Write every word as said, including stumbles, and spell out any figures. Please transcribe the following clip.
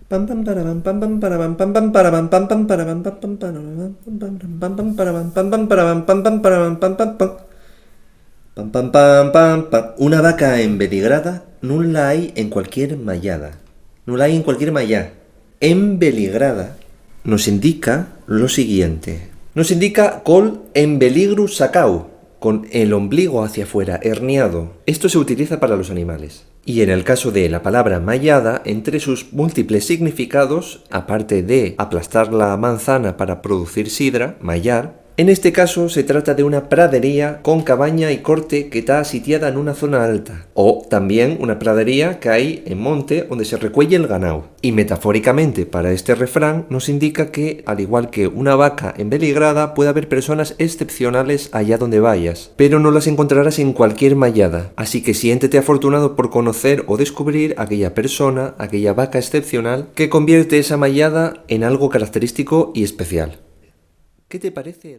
Pam, pam, parabam, pam, pam, parabam, pam, pam, parabam, pam, pam, parabam, pam, pam, parabam, pam, pam, parabam, pam, pam, parabam, pam, pam, parabam, pam, pam, pam. Pam, pam, pam, pam, pam. Una vaca embeligrada nun la hai en cualquier mayada. Nun la hai en cualquier mayá. Embeligrada nos indica lo siguiente. Nos indica col embeligru sacao, con el ombligo hacia fuera, herniado. Esto se utiliza para los animales. Y en el caso de la palabra mayada, entre sus múltiples significados, aparte de aplastar la manzana para producir sidra, mayar, en este caso se trata de una pradería con cabaña y corte que ta sitiada en una zona alta, o también una pradería que hay en monte onde se recueye el ganao. Y metafóricamente, para este refrán, nos indica que, al igual que una vaca embeligrada, puede haber personas excepcionales allá donde vayas, pero no las encontrarás en cualquier mayada. Así que siéntete afortunado por conocer o descubrir aquella persona, aquella vaca excepcional que convierte esa mayada en algo característico y especial. ¿Qué te parece el